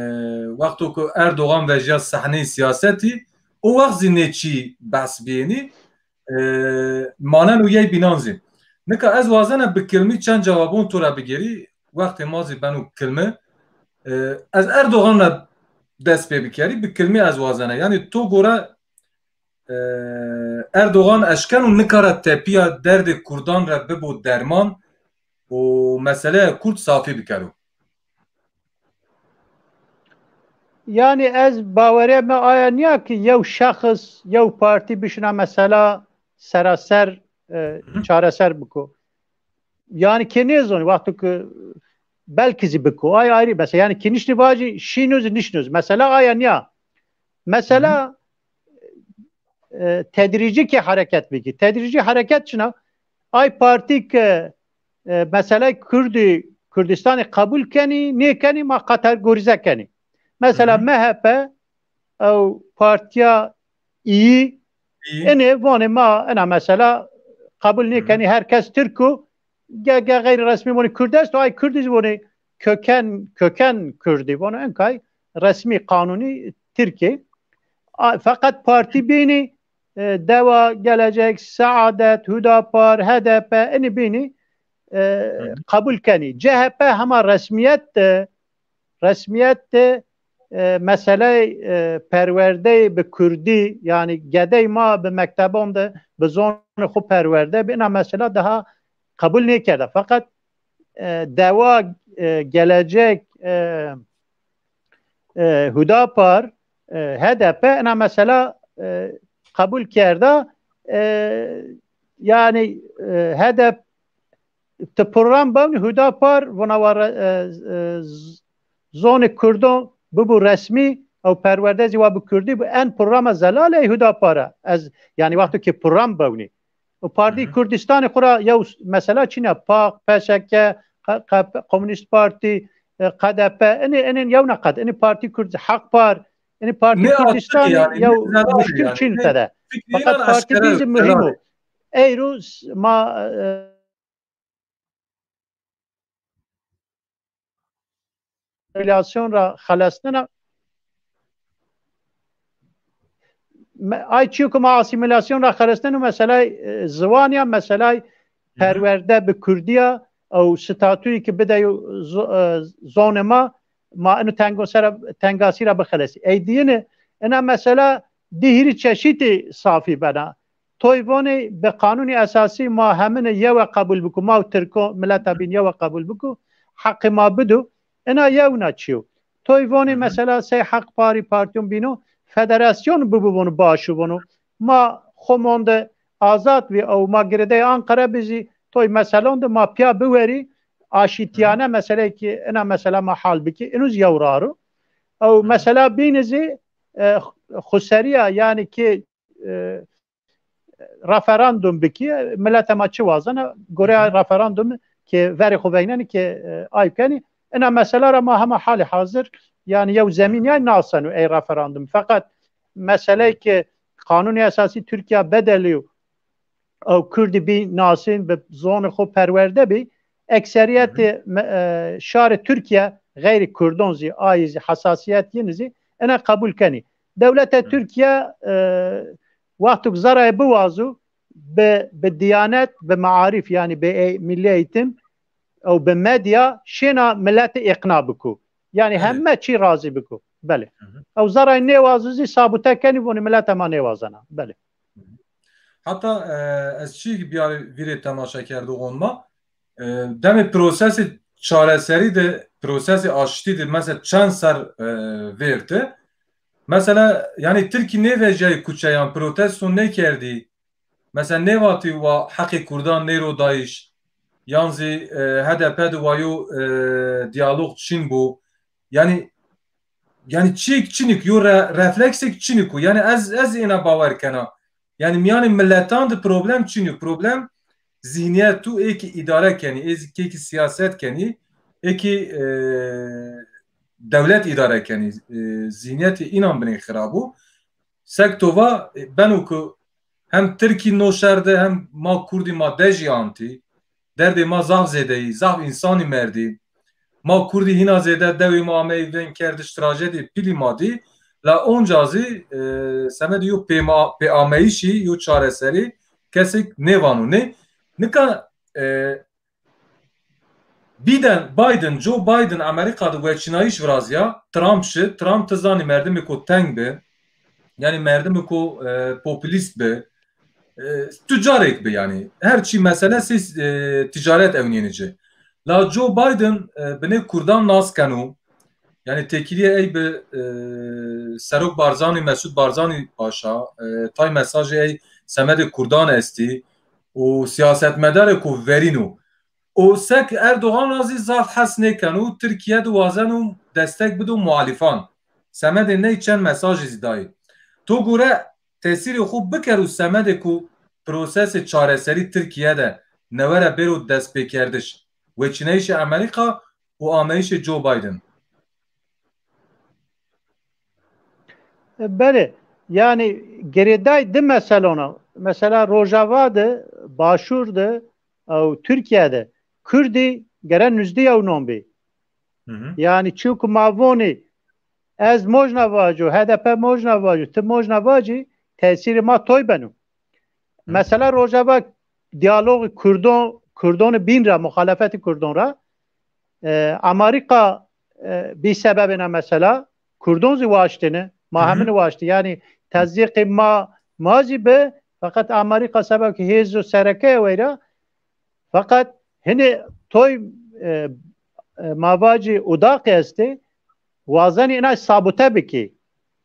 wexto ku Erdogan vejiya sehneyê siyasetî, o wext zî nê çî behs biyênî, e, manen û yey bînan zî. Nika ez wazene bi kilmî çend cewabon to re bigêrî, wextê ma zî beno kilmi. E, ez Erdogan re dest pê bikerî, bi kilmî ez wazene. Yanî to gore, e, Erdogan eşken û nikare tepiya derdê Kurdan re bibo derman û meseleya Kurd safî bikero. Yani ez bawerê me aya niya ki yew şexs, yew partî bişina mesela seraser, e, çareser biko. Yani kê nêzonî wexto ki belkî zî biko. Ay ayrı mesela, yani kê nişnî vajî şînoz nişnoz. Mesela aya niya. Mesela e, tedrîcî ki hareket bikî. Tedrîcî hareket çina? Ay partî ki, e, meseley Kurdî, Kurdistanê qebûl kenî, nêkenî ma kategorîze kenî. Mesela M H P ew partiya îyî, înê vonê ma ena mesela qebûl nêkenî, her kes Tirk o, ge, ge xeyrî resmî vonê Kurd est, ay Kurdî zî vonê köken, köken Kurdî, vonê enkay resmî, qanûnî Tirkê. A, feqet partî bînî, e, Dewa, Gelecek, Saadet, Hudapar, H D P, inî bînî, e, qebûl kenî. C H P hema resmiyet de, resmiyet de, e, meseleyê, e, perwerdeyê bi kurdî, yanî gedey ma bi mekteban de bi zonê xwe perwerde bi, ina mesela daha qebûl nêkerde. Feqet, e, Dewa, e, Gelecek, e, e, Hudapar, e, H D P ina mesela, e, qebûl kerda. E, yani, e, H D P ti program bewnî, Hudapar vana wa re-, e, e, z-, zonê Kurdo bibo resmî, ew perwerde zî wa bi Kurdî bi, en programa zelal ey Hudapar e. Ez, yani wexto ki program bewnî. Û Partî Kurdistanê xwe ra yew s-, mesela çîne, PAK, P S K, Q-, Q-, Komünist Partî, e, K D P, inê, inê yew ne qet, inê Partî Kurd, Hak Par, inê Partî Kurdistanê yew muşkil çîn tede. Fakat partî bîn zî muhîm o. Eyro s-, ma, e, asîmîlasyon ra xelestina. Me-, ay çiyo ku ma asîmîlasyon ra xelestin û meselay, e, ziwan ya, meselay perwerde bi Kurdî ya, ew statuyê ki bide yo zo-, e, zonê ma, ma inu tengo sera, tengasî ra bixelesî. Ey diyine, ina mesela dihîrî çeşîtî safî bena. Toy vonê bi qanûnê esasî ma hemine yewe qebûl biku, ma û Tirko mileta bîn yewe qebûl biku, heqê ma bidu, ina yewna çiyo. Toy vonê mesela sey Hak Parî partîyon bîno, federasyon bibu vono baş û vono. Ma xo monde azad vî ew ma giredey Ankara bizî, toy meselon de ma piya biwerî, aşîtiyane meseleyê ki ina mesela ma hal bikî, inûz yew raro. Ew mesela bîne zî, e, xuseriya, yani ki, e, referandum bikî, mileta ma çi wazena, goreya referandum ki verê xwe veynenî ki, e, ay kenî. Ina mesela ra ma hema halê hazir, yani yew zemîn yay naseno ey referandum. Feqet meseleyê ki qanûnê esasî Tirkiye bedelî û ew Kurdî bî nasîn, bi zonê xwe perwerde bî, ekseriyetê me-, e, şarê Tirkiye, xeyrî Kurdon zî, ayî zî, hesasiyet yin zî, ina qebûl kenî. Dewleta Tirkiye, e, wexto ku zerayê biwazo, bi, bi diyanet, bi maarîf, yani bi e-, milli eğitim, ew bi medya, şêna milletê îqna biku. Yani heme çî razî biku. Belê. Ew zerayê nêwazo zî sabûte kenî, vonî mileta ma nêwazena. Belê. Heta, e, ez çî biyarî vîrê temaşekerdoxon ma, e, demê prosesê çareserî de, prosesê aştî de, mesela çend ser, e, vêrte. Mesela, yani Tirkî nêvejiyayî kuçeyan, protesto nêkerdî. Mesela nêvatî wa heqê Kurdan nêro dayîş, yan zî, e, H D P de wa yo, e, diyalog çin bû. Yani yani çiyek çinik, yo re, refleksek çinik o. Yani ez, ez êna bawer kena. Yani miyanê milletan de problem çinî. Problem zihniyet tu ê ki idare kenî, ê ki siyaset kenî, ê ki, e, dewlet idare kenî. E, zihniyetê înan binê xirab o. Sek tova, e, beno ku hem Tirkî no şer de hem ma Kurdî ma dejî antî. Derdê ma zaf zêdeyî, zaf însanî merdî. Ma Kurdî hîna zêde dewê ma ameyî veng kerdiş trajedê pîlî ma dî. La onca zî, e, semedê yo pêma-, pêameyîşî, yo çareserî kesek nêvano. Nê, nika, e, Biden, Biden, Joe Biden Amerîka de weçînayîş viraziya, Trump şi, Trump ti zanî merdimê ku teng bi, yani merdimê ku, e, populîst bi, e, tucarek bi yani. Her çî mesele sê, e, ticaret ewnînê ci. La Joe Biden, e, binê Kurdan nas keno. Yani têkiliyê ey bi, e, Serok Barzanî, Mesut Barzanî Paşa, e, tay mesajê ey semedê Kurdan estî û siyasetmedarê ku verîn o. Û sek Erdogan ra zî zaf hes nêken û Tirkiye di wazen û destek bido muhalîfan. Semedê ney çend mesajê zî dayî. To gore tesîrê xwe biker û semedê ku prosesê çareserî Tirkiye de newere bêro destpêkerdiş, weçîneyişê Amerîka û ameyişê Joe Biden. Belê, yani girêdayî di meselana. Mesela Rojava de, Başûr de, ew Tirkiye de Kurdî gere nûzdî ew non bî. Hı hı. Yani çunku ma vonî ez mojna vaco, H D P mojna vaco, ti mojna vacî, tesîrê ma toy beno. Mesela Rojava diyalogî Kurdon, Kurdonê bîn ra, muxalefetê Kurdon ra, e, Amerîka, e, bî sebebê na mesela, Kurdon zî waştêne, ma Hı hı. hemini waştî. Yani tezîqê ma, ma zî bi, feqet Amerîka sebebkî hêz û sereke ye weyra, feqet hinê toy, e, e, ma vacî odaqê estê, wazenî ina sabote bikî.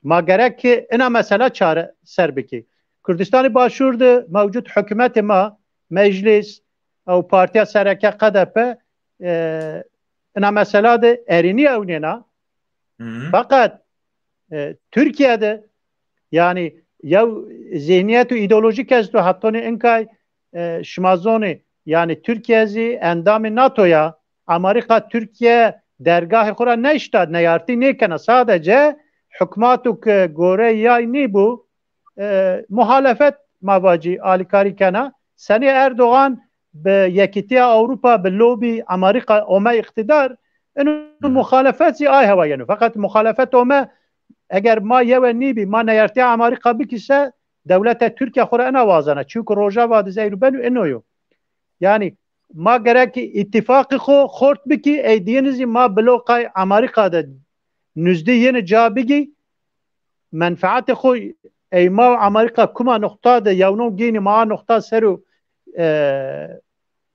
Ma gerek ki ina mesela çareser bikî. Kurdistanê Başûr de mewcud hikûmetê ma, meclis, ew partiya sereke K D P, e, ina mesela de erînî ewnêna. Hı hı. Feqet, e, Tirkiye de, yani yew zihniyet û îdeolojîk esto, hetanî inkay, e, şima zonê, yani Tirkiye zî endamê NATO ya, Amerîka Tirkiye dergahê xwe ra neyşta, neyartî nêkena, sadece hikûmato ke gore yay nîbû, e, muhalefet ma vacî alîkarî kena. Senê Erdogan bi Yekîtiya Ewropa, bi lobî Amerîka ome îqtîdar, ino Hı. muxalefet zî ay hewa yeno. Feqet muxalefet ome, eger ma yewe nîbî, ma neyartiya Amerîka bikî se, dewleta Tirkiye xwe re ina wazena. Çunku Rojava de zeyr û beno ino yo. Yani ma gerek îtîfaqê xwe xort bikî, ey diyêne zî ma bloqay Amerîka de nûzdî yêne ca bigî, menfeatê xwe ey ma û Amerîka kuma nuqta de yewno gênî ma a nuqta ser û, e,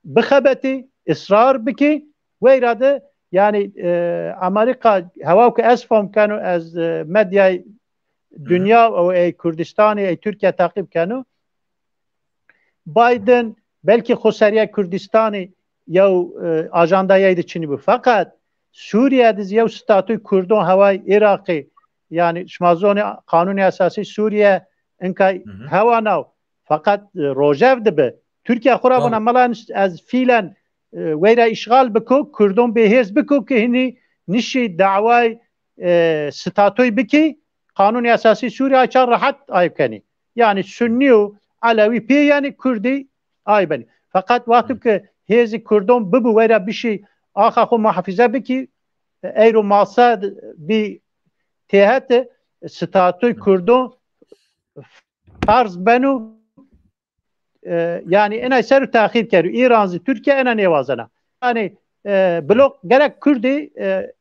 bixebetî, israr bikî, weyra de, yani, e, Amerîka hewa ku ez fam keno, ez, e, medyay Hı hı. dinya û ey Kurdistanê, ey Tirkiye taqîb keno. Biden belkî xweseriya Kurdistanê yew, e, ajandayê de çinî bû. Feqet Sûriye de zî yew statûy Kurdon heway Iraqê, yani şima zonê Qanûnê Esasî Sûriye inkay Hı hı. hewa naw. Feqet, e, rojev dibe. Tirkiye xwe ra Tamam. vana mela ez fîlen, e, weyra îşxal biko, Kurdon bêhêz biko ki hinî nişî daway, e, statûy bikî, Qanûnê Esasî Sûriye ay çar rehet ay kenî. Yani Sunnî û Elewî pê, yani Kurdî ay benî. Feqet wextî Hı. ki hêzî Kurdon bibû weyra bişî axa xwe muhafîze bikî, eyro masa bî têhete statûy Hı. Kurdon farz beno, e, yani ina ser û texîr kero. Îran zî Tirkiye ina nêwazena. Yani, e, blok gerek Kurdî, e,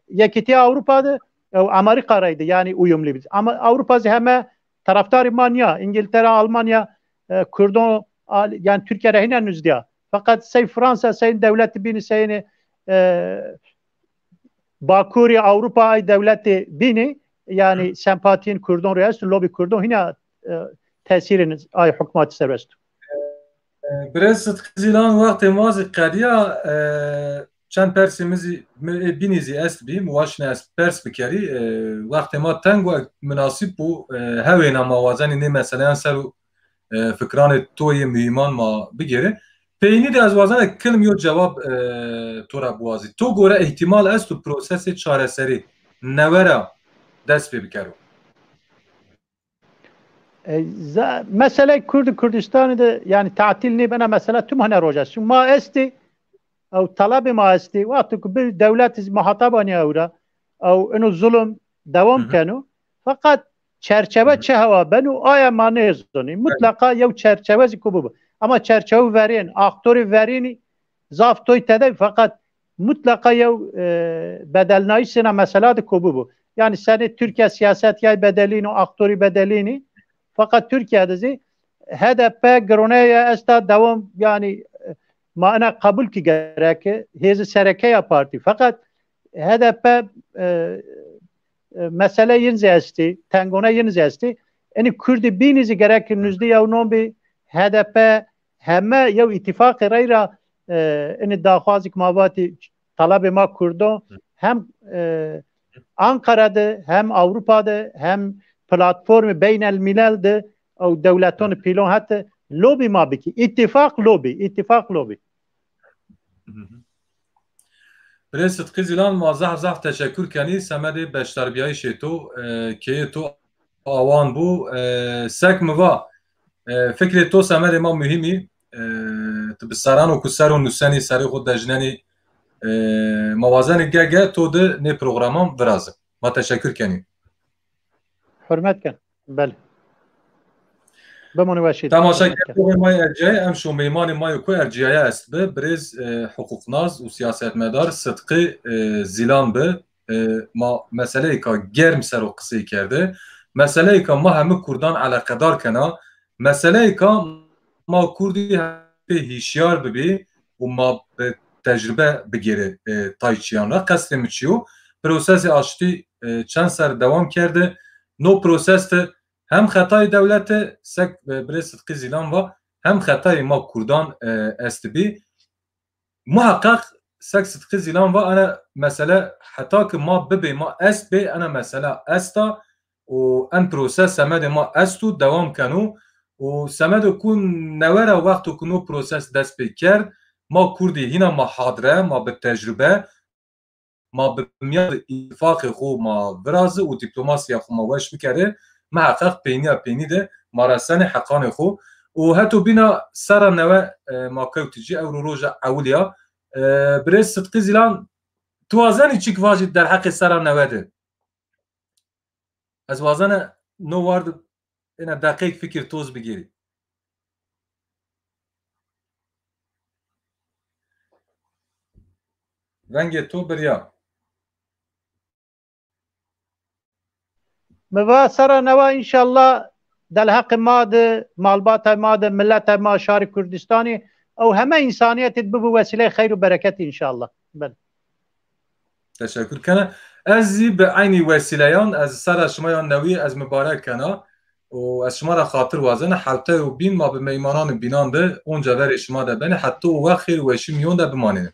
Yekîtiya Ewropa de, e, Amerîka reyde, yani uyumlu biz. Ama Ewropa zî heme taraftarî ma niya. Îngiltere, Almanya, e, Kurdon, al-, yani Tirkiye re hîna nuzdiya. Feqet sey Fransa, sey dewletî bînî, seyînê, e, Bakurî Ewropa ay dewletê bînî, yani Hı. sempatiyên Kurdon re est, lobî Kurdon hîna, e, tesîrên ay hikûmetî ser est. E, Birêz Sidqî Zîlan, wextê ma zî qediya, e, çend persê min zî, min ê bînî zî est bî, min waşine ez pers bikerî, e, wextê ma teng û munasîb bû, e, hewêna ma wazenî nê meseleyan ser û, e, fikranê to yê muhîman ma bigêre. Peynî de ez wazena kilm yo cewab, e, to re biwazî. To gore îhtimal est û prosesê çareserî newe re dest pê bikero? E, za-, mesele Kurd û Kurdistanê de, yani, tatil nêbena mesela tu mane roja. Çün ma estê, ew talabê ma estê. Wexto ku bir dewlet muhataba niya ew ra, ew ino zulm dewam Hı hı. keno. Fakat çerçeve Hı hı. çi hewa beno, aya ma nêzonî. Mutlaka yew çerçeve zî ku bibo. Ama çerçeve verên, aktorê verênî zaf toy tede, fakat mutlaka yew, e, bedelnayîş sena mesela de ku bibo. Yani senê Türkiye siyaset yay bedelîn û aktorî bedelînî. Fakat Türkiye de zî H D P girone ye esta dewam, yani, e, ma ena qebul ki gerek, hêzi sereke ya partî. Fakat H D P, e, e, mesele yin zî estî, tengone yin zî estî. Enî Kurdî bînî zî gerek nüzdî yew non bî H D P heme yew îtîfaqê reyra, e, enî daxwazik ma vatî talabê ma Kurdo hem, e, Ankara de hem Avrupa de hem platformê beynel milel de ew dewleton pîlon hete lobî ma bikî. Îtîfaq lobî, îtîfaq lobî. Birêz Sidqî Zîlan, ma zehf zehf teşekkür kenî semedê beşdarbiyayîşê to, e, keyê to awan bû. E, sek mi va, e, fikrê to semedê ma muhîmî, e, tu bi seran û ku ser û nûsenî serê xwe dejnenî, e, ma wazenî ge ge to di nê programan virazî. Ma teşekkür kenî. Hurmet ken. Belê. Bimanî weşî. Temaşekerdoxê ma yê erciyayê, em şo mêmanê ma yê ku erciyaya est bi, birêz, e, hiqûqnas û siyasetmedar Sidqî, e, Zîlan bi. E, ma meseleyêka germ ser o qisey kerde. Meseleyêka ma hemû Kurdan eleqedar kena. Meseleyêka ma Kurdî pê hişyar bibî û ma bi tecrube bigêre, e, tay çiyan re. Qestê min çi yo? Prosesê aştî, e, çend ser dewam kerde. No proses de hem xetayê dewlete, sek, e, birê Sidqî Zîlan va, hem xetayê ma Kurdan, e, est bî. Muheqeq sek Sidqî Zîlan va, ene mesele heta ki ma bibê, ma est bê, ene mesele esta û en proses semedê ma est û dewam keno û semedê ku newe re wexto ku no proses dest pê kerd, ma Kurdî hîna ma hadre, ma bi tecrube, ma bi miyan îtîfaqê xwe ma virazi û dîplomasiya xwe ma weş bikeri, miheqeq peynîya peynî de ma resenê heqanê xwe. Û heto bîna sera newe, e, ma kewtî cî, ewro roja ewil ya. E, birêz Sidqî Zîlan, tu wazenî çik vajî derheqê sera newe de? Ez wazene no war di, êne deqeyek fikir toz bigêrî. Vengê to biriya. Mi va sera newa înşallah delheqê ma de, malbata ma de, mileta ma, şarê Kurdistanê ew heme însaniyetê de bibo wesîleyê xeyr û bereketê înşallah. Belê. Teşekkür kene. Ez zî bi eynî wesîleyan, ez sera şima ya newî ez mibarek kena û ez şima re xatir wazena. Hewte û bîn ma bi meymanan û bînan de onca verê şima de benê. Heta o wext xêr û weşî miyon de bimanîne.